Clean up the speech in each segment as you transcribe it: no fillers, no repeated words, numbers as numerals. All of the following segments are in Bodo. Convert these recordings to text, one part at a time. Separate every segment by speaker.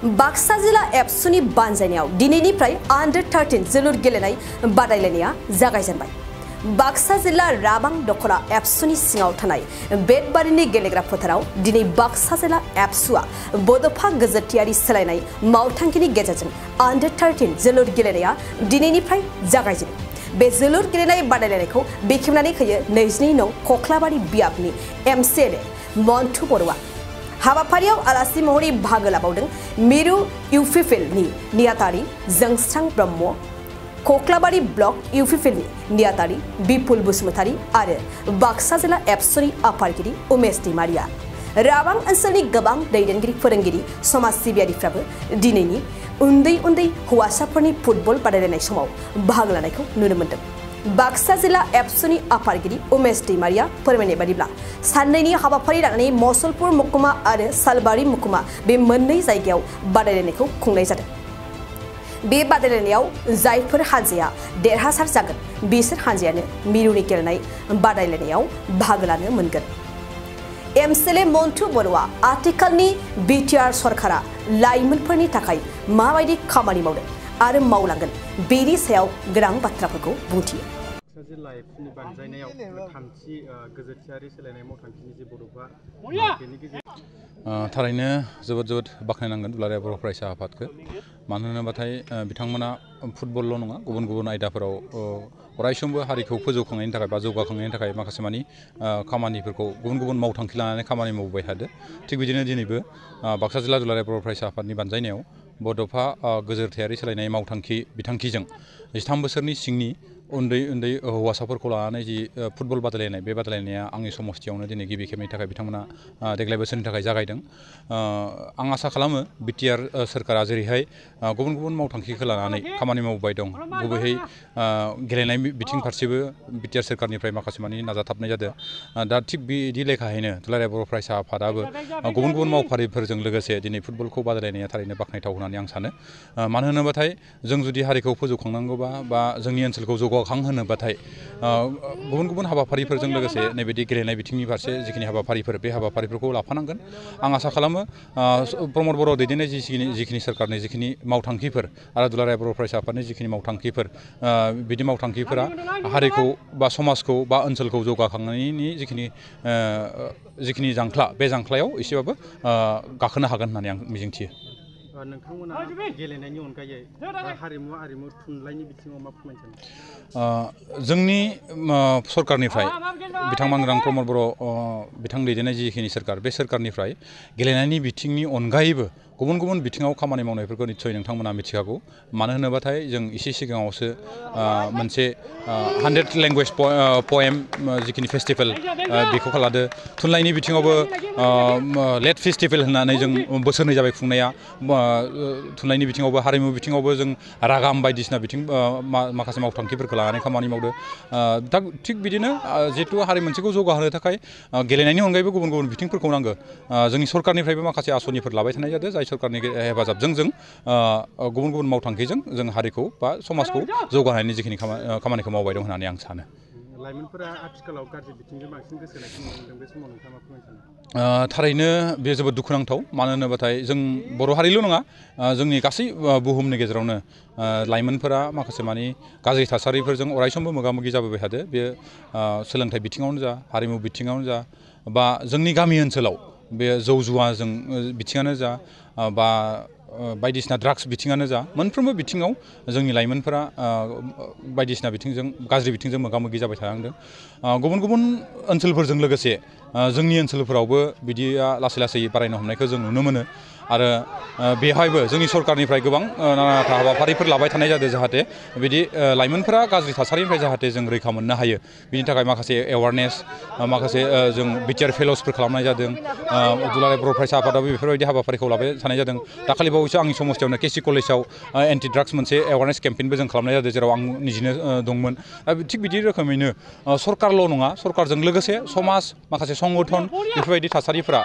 Speaker 1: बाक्सा जिला एबसुनि बानजायनायाव दिनैनिफ्राय आन्डार 13 जोलुर गेलेनाय बादायलायनाया जागायजेनबाय। बाक्सा जिल्ला राबां दखला एबसुनि सिङाव थानाय बेटबारिनि गेलेग्रा फोथाराव दिनै बाक्सा जिल्ला एबसुआ बड'फा गोजोरथियारि सोलायनाय मावथांखिनि गेजेरजों आन्डार 13 जोलुर गेलेनाया दिनैनिफ्राय जागायजेनो। बे जोलुर गेलेनाय बादायलायनायखौ बेखेवनानै होयो 22 नं खख्लाबारि बियाबनि एमसिएलए मन्टु बर'आ। हाबाफारियाव आलासि महरै बाहागो लाबावदों मिरु इउपिपिएलनि नेहाथारि जोंस्रां ब्रह्म, खख्लाबारि ब्लक इउपिपिएलनि नेहाथारि बिपुल बसुमतारी आरो बाक्सा जिल्ला एबसुनि आफादगिरि उमेश दैमारिया। राबां ओनसोलनि गोबां दैदेनगिरि फोरोंगिरि समाज सिबियारिफ्राबो दिनैनि उन्दै उन्दै हौवासाफोरनि फुटबल बादायलायनाय समाव बाहागो लानायखौ नुनो मोन्दों। बाक्सा जिल्ला एबसुनि आफादगिरि उमेश दैमारिया फोरमायनाय बादिब्ला साननैनि हाबाफारि लानानै मसलपुर महकुमा आरो सालबारि महकुमा बे मोननै जायगायाव बादायलायनायखौ खुंनाय जादों। बे बादायलायनायाव जायफोर हानजाया देरहासार जागोन बिसोर हानजायानो मिरुनि गेलेनाय बादायलायनायाव बाहागो लानो मोनगोन। एमसिएलए मन्टु बर'आ आथिखालनि बिटिआर सरकारा लाइमोनफोरनि थाखाय माबायदि खामानि मावदों आरो मावलांगोन बेनि सायाव गोनां बाथ्राफोरखौ बुंथियो।
Speaker 2: बाक्सा जिल्ला एबसुनि बानजायनायाव थामथि गोजोरथियारि सोलायनाय मावथांखिनि जे बड'फा बेनि गेजेरजों
Speaker 3: थारैनो जोबोद बाख्नायनांगोन दुलाराय बर' फरायसा आफादखौ। मानो होनोबाथाय बिथांमोना फुटबलल' नङा गुबुन आयदाफोराव अरायसमबो हारिखौ फोजौखांनायनि थाखाय बा जौगाखांनायनि थाखाय माखासे मानि खामानिफोरखौ गुबुन मावथांखि लानानै खामानि मावबाय थादों। थिग बिदिनो दिनैबो बाक्सा जिल्ला दुलाराय बर' फरायसा आफादनि बानजायनायाव बड'फा गोजोरथायारि सोलायनाय मावथांखि बिथांखिजों 13 बोसोरनि सिंनि उन्दै हौवासाफोरखौ लानानै जि फुटबल बादायलायनाय बे बादायलायनाया आंनि समस्थियावनो दिनै गिबि खेबनि थाखाय बिथांमोना देग्लाय बोसोरनि थाखाय जागायदों। आं आसा खालामो बिटिआर सोरखारा जेरैहाय गुबुन मावथांखिखौ लानानै खामानि मावबाय दं, गुबैयै गेलेनाय बिथिं फारसेबो बिटिआर सोरखारनिफ्राय माखासे मानि नाजाथाबनाय जादों। दा थिग बिदि लेखायैनो दुलाराय बर' फरायसा आफादाबो गुबुन मावफारिफोरजों लोगोसे दिनै फुटबलखौ बादायलायनाया थारैनो बाख्नायथाव होननानै आं सानो। मानो होनोबाथाय जों जुदि हारिखौ फोजौखांनांगौबा बा जोंनि ओनसोलखौ जौगाखांहोनोबाथाय गुबुन हाबाफारिफोरजों लोगोसे नैबेदि गेलेनाय बिथिंनि फारसे जिखिनि हाबाफारिफोर बे हाबाफारिफोरखौ लाफानांगोन। आं आसा खालामो प्रमद बर' दैदेननाय जिखिनि सोरखारनि जिखिनि मावथांखिफोर आरो दुलाराय बर' फरायसा आफादनि जिखिनि मावथांखिफोर बिदि मावथांखिफोरा हारिखौ बा समाजखौ बा ओनसोलखौ जौगाखांनायनि जिखिनि जांख्ला बे जांख्लायाव एसेबाबो गाखोनो हागोन होननानै आं मिजिंथियो।
Speaker 2: नोंथांमोना गेलेनायनि अनगायै हारिमु थुनलाइनि बिथिङाव मा फोरमायनो सानो?
Speaker 3: जोंनि सरकारनिफ्राय बिथां मानगोनां प्रमद बर' बिथां दैदेननाय जिखिनि सोरखार बे सोरखारनिफ्राय गेलेनायनि बिथिंनि अनगायैबो गुबुन बिथिङाव खामानि मावनायफोरखौ निस्सय नोंथांमोना मिथिखागौ। मानो होनोबाथाय जों एसे सिगाङावसो मोनसे 100 लेंगुवेज पएम जिखिनि फेस्टिभेल बेखौ खालामदो। थुनलाइनि बिथिङावबो लेट फेस्टिभेल होननानै जों बोसोरनै जाबाय खुंनाया। थुनलाइनि बिथिङावबो हारिमु बिथिङावबो जों रागाम बायदिसिना बिथिं माखासे मावथांखिफोरखौ लानानै खामानि मावदो। दा थिग बिदिनो जिहेतु हारि मोनसेखौ जौगाहोनो थाखाय गेलेनायनि अनगायैबो गुबुन बिथिंफोरखौ नांगौ। जोंनि सरकारनिफ्रायबो माखासे आसनिफोर लाबाय थानाय जादों, जाय सरकारनि हेफाजाबजों जों गुबुन मावथांखिजों जों हारिखौ बा समाजखौ जौगाहोनायनि जिखिनि खामानिखौ मावबाय दं होननानै आं सानो।
Speaker 2: लाइमोनफोरा आथिखालाव गाज्रि बिथिंजों बांसिन गोसो होनायखौ नुनो मोनदों, बे समाव नोंथाङा मा फोरमायनो सानो?
Speaker 3: थारैनो बे जोबोद दुखुनांथाव। मानो होनोबाथाय जों बर' हारिल' नङा, जोंनि गासै बुहुमनि गेजेरावनो लाइमोनफोरा माखासे मानि गाज्रि थासारिफोरजों अरायसमबो मोगा-मोगि जाबोबाय थादों। बे सोलोंथाइ बिथिङावनो जा, हारिमु बिथिङावनो जा, बा जोंनि गामि ओनसोलाव बे जौ जुवाजों बिथिङानो जा, बा बायदिसिना ड्राग्स बिथिङानो जा, मोनफ्रोमबो बिथिङाव जोंनि लाइमोनफोरा बायदिसिना बिथिंजों गाज्रि बिथिंजों मोगा-मोगि जाबाय थानांदों। गुबुन ओनसोलफोरजों लोगोसे जोंनि ओनसोलफोरावबो बिदिया लासै बारायनो हमनायखौ जों नुनो मोनो। आरो बेवहायबो जोंनि सरकारनिफ्राय गोबां नानाथा हाबाफारिफोर लाबाय थानाय जादों, जाहाथे बिदि लाइमोनफोरा गाज्रि थासारिनिफ्राय जाहाथे जों रैखा मोननो हायो। बिनि थाखाय माखासे एवारनेस, माखासे जों बिटिआर फेल'सफोर खालामनाय जादों। दुलाराय बर' फरायसा आफादाबो बेफोरबायदि हाबाफारिखौ लाबाय थानाय जादों। दाखालि बावैसो आंनि समस्थियावनो केसि कलेजाव एन्टि ड्राग्स मोनसे एवारनेस केम्पेइनबो जों खालामनाय जादों, जेराव आं निजेनो दंमोन। थिग बिदि रोखोमैनो सरकारल' नङा, सरकारजों लोगोसे समाज, माखासे संगठन बेफोरबायदि थासारिफोरा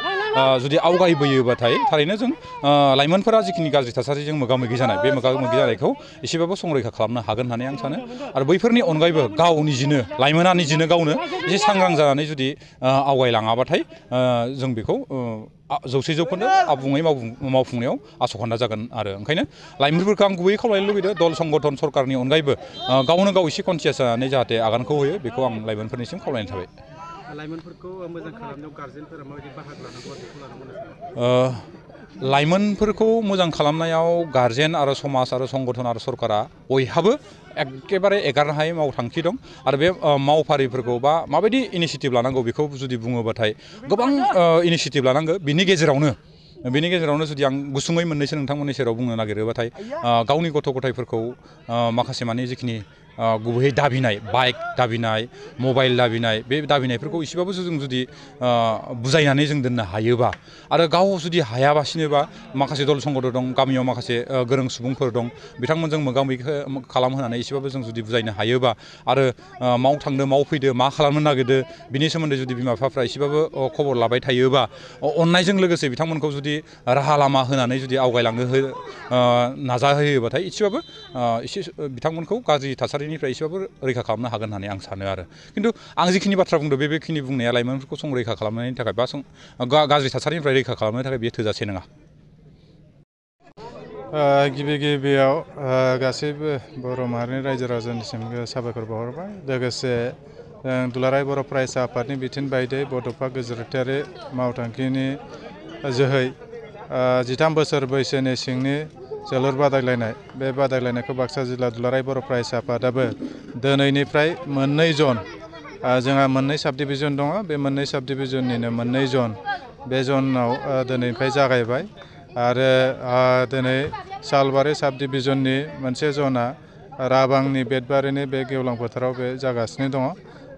Speaker 3: जुदि आवगायबोयोबाथाय थारैनो जों लाइमोनफोरा जिखिनि गाज्रि थासारिजों मोगा-मोगि जानाय बे मोगा-मोगि जानायखौ एसेबाबो संरैखा खालामनो हागोन होननानै आं सानो। आरो बैफोरनि अनगायैबो लाइमोना निजेनो गावनो एसे सांग्रां जानानै जुदि आवगायलाङाबाथाय जों बेखौ 100% आबुङै मावफुंनायाव आसखान्दा जागोन आरो ओंखायनो लाइमोनफोरखौ आं गुबैयै खावलायनो लुबैदों दल संगठन सरकारनि अनगायैबो गावनो गाव एसे कनसियास जानानै जाहाथे आगानखौ होयो बेखौ आं लाइमोनफोरनिसिम खावलायनाय थाबाय
Speaker 2: लाइमोनफोरखौ मोजां खालामनायाव गारजेनफोरा माबायदि बाहागो लानांगौ बेखौ लानांगौ
Speaker 3: लाइमोनफोरखौ मोजां खालामनायाव गारजेन आरो समाज आरो संगठन आरो सरकारा बयहाबो एखेबारे एगारनो हायै मावथांखि दं आरो बे मावफारिफोरखौ बा माबायदि इनिसियेटिभ लानांगौ बेखौ जुदि बुङोबाथाय गोबां इनिसियेटिभ लानांगौ बिनि गेजेरावनो जुदि आं गुसुङै मोननैसो नोंथांमोननि सेराव बुंनो नागिरोबाथाय गावनि गथ' गथायफोरखौ माखासे माने जिखिनि गुबैयै दाबिनाय बाइक दाबिनाय मबाइल दाबिनाय बे दाबिनायफोरखौ एसेबाबो जों जुदि बुजायनानै जों दोननो हायोबा आरो गाव जुदि हायाबासिनोबा माखासे दल संगठन दं गामियाव माखासे गोरों सुबुंफोर दं बिथांमोनजों मोगा मोगि खालामहोनानै एसेबाबो जों जुदि बुजायनो हायोबा आरो माव थांदो माव फैदो मा खालामनो नागिरदो बिनि सोमोन्दै जुदि बिमा बिफाफ्रा एसेबाबो खबर लाबाय थायोबा अननायजों लोगोसे बिथांमोनखौ जुदि राहा लामा होनानै जुदि आवगायलांनो नाजाहोयोबाथाय एसेबाबो एसे बिथांमोनखौ गाज्रि थासारिनिफ्राय एसेबाबो रैखा खालामनो हागोन होननानै आं सानो आरो खिन्थु आं जिखिनि बाथ्रा बुंदों बेखिनि बुंनाया लाइमोनफोरखौ संरैखा खालामनायनि थाखाय बा गाज्रि थासारिनिफ्राय रैखा खालामनो थाखाय बेयो थोजासे नङा
Speaker 4: गिबियाव गासैबो बर' माहारिनि रायजो राजानिसिम साबायखर बावहरबाय लोगोसे दुलाराय बर' फरायसा आफादनि बिथोन बायदियै बड'फा गोजोरथायारि मावथांखिनि जोहै 13 बोसोर बैसोनि सिंनि जोलुर बादायलायनाय बे बादायलायनायखौ बाक्सा जिल्ला दुलाराय बर' फरायसा आफादाबो दिनैनिफ्राय मोननै जन जोंहा मोननै साब डिभिजन दङ बे मोननै साब डिभिजननिनो मोननै जन बे जनाव दिनैनिफ्राय जागायबाय आरो दिनै सालबारि साब डिभिजननि मोनसे जना राबांनि बेटबारिनि बे गेवलां फोथाराव बे जागासिनो दङ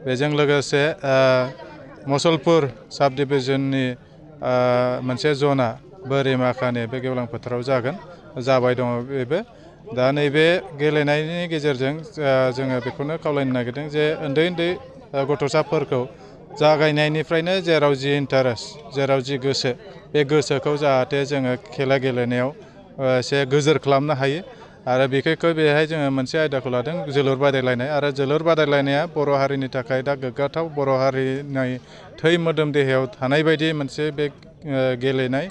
Speaker 4: बेजों लोगोसे मुसलपुर साब डिभिजननि मोनसे जना बोरिमाखानि बे गेवलां फोथाराव जाबाय दङ बेबो दा नैबे गेलेनायनि गेजेरजों जोङो बेखौनो खावलायनो नागिरदों जे उन्दै गथ'साफोरखौ जागायनायनिफ्रायनो जेराव जि इन्टारेस्ट जेराव जि गोसो बे गोसोखौ जाहाथे जोङो खेला गेलेनायाव एसे गोजोर खालामनो हायो आरो बेखौ बेहाय जोङो मोनसे आयदाखौ लादों जोलुर बादायलायनाय आरो जोलुर बादायलायनाया बर' हारिनि थाखाय दा गोग्गाथाव बर' हारिनि थै मोदोम देहायाव थानाय बायदि मोनसे बे गेलेनाय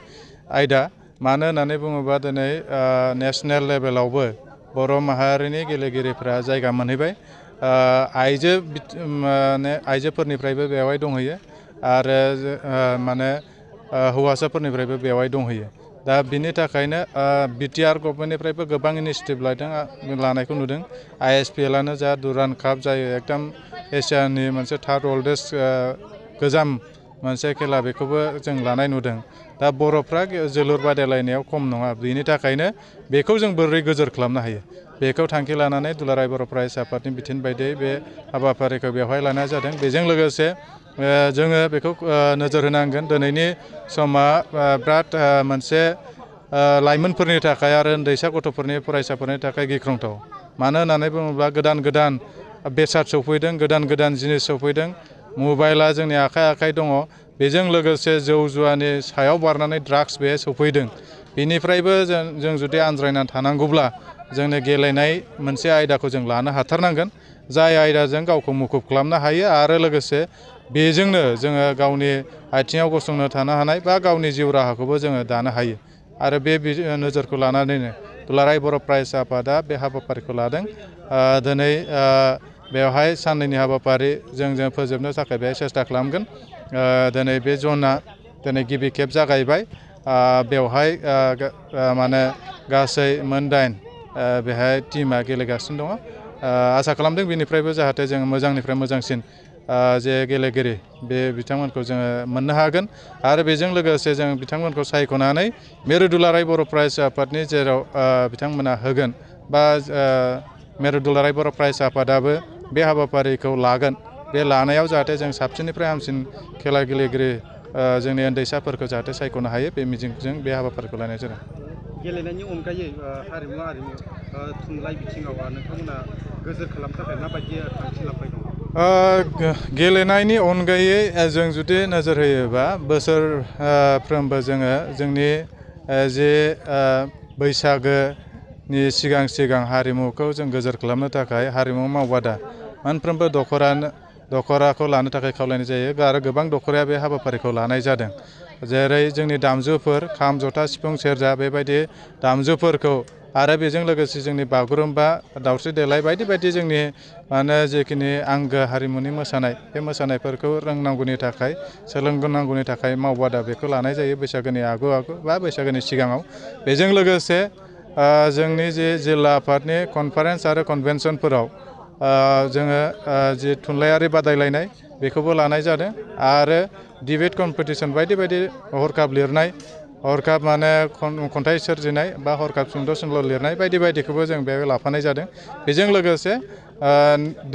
Speaker 4: आयदा मानो होननानै बुङोबा दिनै नेसनेल लेभेलावबो बर' माहारिनि गेलेगिरिफ्रा जायगा मोनहैबाय आइजोफोरनिफ्रायबो बेवहाय दंहैयो आरो माने हौवासाफोरनिफ्रायबो बेवहाय दंहैयो दा बिनि थाखायनो बिटिआर गभर्नमेन्टनिफ्रायबो गोबां इनिसियेटिभ लानायखौ नुदों ISPLआनो जा दुरान काप जायो एकदम एसियानि मोनसे थार्ड अल्डेस्ट गोजाम मोनसे खेला बेखौबो जों लानाय नुदों दा बर'फ्रा जोलुर बादायलायनायाव खम नङा बिनि थाखायनो बेखौ जों बोरै गोजोर खालामनो हायो बेखौ थांखि लानानै दुलाराय बर' फरायसा आफादनि बिथोन बायदियै बे हाबाफारिखौ बेवहाय लानाय जादों बेजों लोगोसे जोङो बेखौ नोजोर होनांगोन दिनैनि समा बिराद मोनसे लाइमोनफोरनि थाखाय आरो उन्दैसा गथ'फोरनि फरायसाफोरनि थाखाय गिख्रंथाव मानो होननानै बुङोब्ला गोदान बेसाद सफैदों गोदान जिनिस सफैदों मबाइला जोंनि आखाइ दङ बेजों लोगोसे जौ जुवानि सायाव बारनानै ड्राग्स बे सफैदों बेनिफ्रायबो जों जुदि आनज्रायनानै थानांगौब्ला जोंनो गेलेनाय मोनसे आयदाखौ जों लानो हाथारनांगोन जाय आयदाजों गावखौ मुखुब खालामनो हायो आरो लोगोसे बेजोंनो जोङो गावनि आथिङाव गसंनो थानो हानाय बा गावनि जिउ राहाखौबो जोङो दानो हायो आरो बे नोजोरखौ लानानैनो दुलाराय बर' फरायसा आफादा बे हाबाफारिखौ लादों दिनै बेवहाय साननैनि हाबाफारि जों फोजोबनो थाखाय बेहाय सेस्था खालामगोन दिनै बे जना दिनै गिबि खेब जागायबाय बेवहाय माने गासै मोन 8 बेहाय टिमा गेलेगासिनो दङ आसा खालामदों बेनिफ्रायबो जाहाथे जों मोजांनिफ्राय मोजांसिन जे गेलेगिरि बे बिथांमोनखौ जोङो मोननो हागोन आरो बेजों लोगोसे जों बिथांमोनखौ सायख'नानै मेरु दुलाराय बर' फरायसा आफादनि जेराव बिथांमोना होगोन बा मेरु दुलाराय बर' फरायसा आफादाबो बे हाबाफारिखौ लागोन बे लानायाव जाहाथे जों साबसिननिफ्राय हामसिन खेला गेलेगिरि जोंनि उन्दैसाफोरखौ जाहाथे सायख'नो हायो बे मिजिंजों बे हाबाफारिखौ लानाय जादों
Speaker 2: गेलेनायनि अनगायै हारिमु थुनलाइ बिथिङाव नोंथांमोना गोजोर खालामनो थाखाय माबायदि थांखि लाबाय दं
Speaker 4: गेलेनायनि अनगायै जों जुदि नोजोर होयोबा बोसोरफ्रोमबो जोङो जोंनि जे बैसागोनि सिगां हारिमुखौ जों गोजोर खालामनो थाखाय हारिमु मावबादा मोनफ्रोमबो दखराखौ लानो थाखाय खावलायनाय जायो आरो गोबां दखराया बे हाबाफारिखौ लानाय जादों जेरै जोंनि दामजुफोर खाम जथा सिफुं सेरजा बेबायदि दामजुफोरखौ आरो बेजों लोगोसे जोंनि बागुरुम्बा दावस्रि देलाय बायदि बायदि जोंनि माने जेखिनि आंगो हारिमुनि मोसानाय बे मोसानायफोरखौ रोंनांगौनि थाखाय सोलोंनांगौनि थाखाय मावबादा बेखौ लानाय जायो बैसागोनि आगु बा बैसागोनि सिगाङाव बेजों लोगोसे जोंनि जे जिल्ला आफादनि कनफारेन्स आरो कनभेनसनफोराव जोङो जे थुनलाइयारि बादायलायनाय बेखौबो लानाय जादों आरो डिबेट कम्पिटिसन बायदि बायदि हरखाब लिरनाय हरखाब माने खन्थाइ सोरजिनाय बा हरखाब सुंद' सल' लिरनाय बायदि बायदिखौबो जों बेयाव लाफानाय जादों बेजों लोगोसे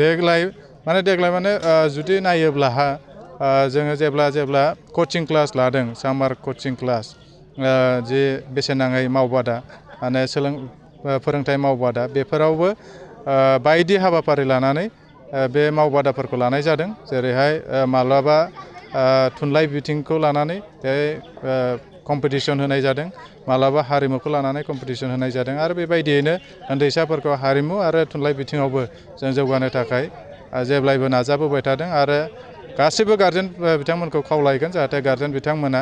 Speaker 4: देग्लाय माने जुदि नायोब्ला जोङो जेब्ला कचिं क्लास लादों सामार कचिं क्लास जे बेसेन नाङै मावबादा माने फोरोंथाइ मावबादा बेफोरावबो बायदि हाबाफारि लानानै बे मावबादाफोरखौ लानाय जादों जेरैहाय माब्लाबा थुनलाइ बिथिंखौ लानानै बे कम्पिटिसन होनाय जादों माब्लाबा हारिमुखौ लानानै कम्पिटिसन होनाय जादों आरो बेबायदियैनो उन्दैसाफोरखौ हारिमु आरो थुनलाइ बिथिङावबो जों जौगानो थाखाय जेब्लायबो नाजाबोबाय थादों आरो गासिबो गार्जेन बिथांमोनखौ खावलायगोन जाहाथे गार्जेन बिथांमोना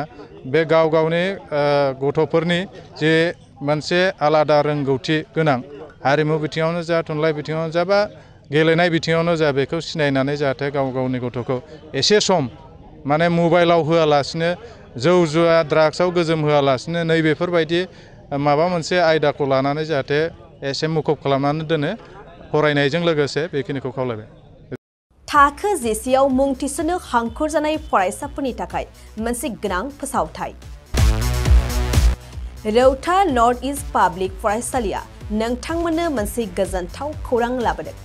Speaker 4: बे गाव गावनि गथ'फोरनि जे मोनसे आलादा रोंगौथि गोनां हारिमु बिथिङावनो जा थुनलाइ बिथिङावनो जा बा गेलेनाय बिथिङावनो जा बेखौ सिनायनानै जाहाथे गाव गावनि गथ'खौ एसे सम माने मबाइलाव होआलासिनो जौ जुवा ड्राग्सआव गोजोम होआलासिनो नैबेफोरबायदि माबा मोनसे आयदाखौ लानानै जाहाथे एसे मुखुब खालामनानै दोनो फरायनायजों लोगोसे बेखिनिखौ खावलायबाय
Speaker 1: थाखो जिसेआव मुं थिसननो हांखुर जानाय फरायसाफोरनि थाखाय मोनसे गोनां फोसावथाय रौता नर्थ इस्ट पाब्लिक फरायसालिया नोंथांमोननो मोनसे गोजोनथाव खौरां लाबोदों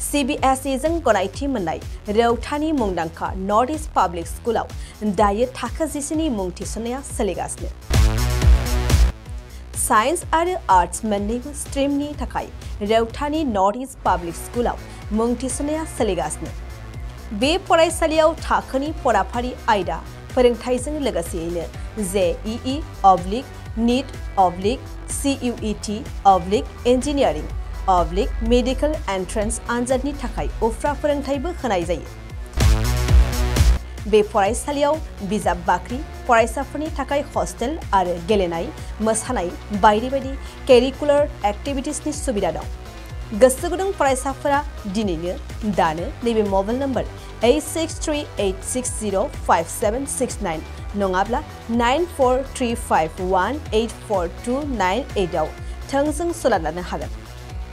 Speaker 1: CBSE जों गनायथि मोननाय रौतानि मुंदांखा नर्थ इस्ट पाब्लिक स्कुलाव दायो थाखो जिसेनि मुं थिसननाया सोलिगासिनो साइन्स आरो आर्ट्स मोन्नैबो स्ट्रिमनि थाखाय रौतानि नर्थ इस्ट पाब्लिक स्कुलाव मुं थिसननाया सोलिगासिनो बे फरायसालियाव थाखोनि फराफारि आयदा फोरोंथायजों लोगोसेयैनो JEE NEET CUET engineering medical entrance आनजादनि थाखाय उफ्रा फोरोंथायबो होनाय जायो बे फरायसालियाव बिजाब बाख्रि फरायसाफोरनि थाखाय हस्टेल आरो गेलेनाय मोसानाय बायदि बायदि केरिकुलार एक्टिभिटिसनि सुबिदा दं गोसो गुदुं फरायसाफोरा दिनैनो दानो नैबे मबाइल नम्बर 8638605769 नङाब्ला 9435184298 आव थोंजों सोलोंनो हागोन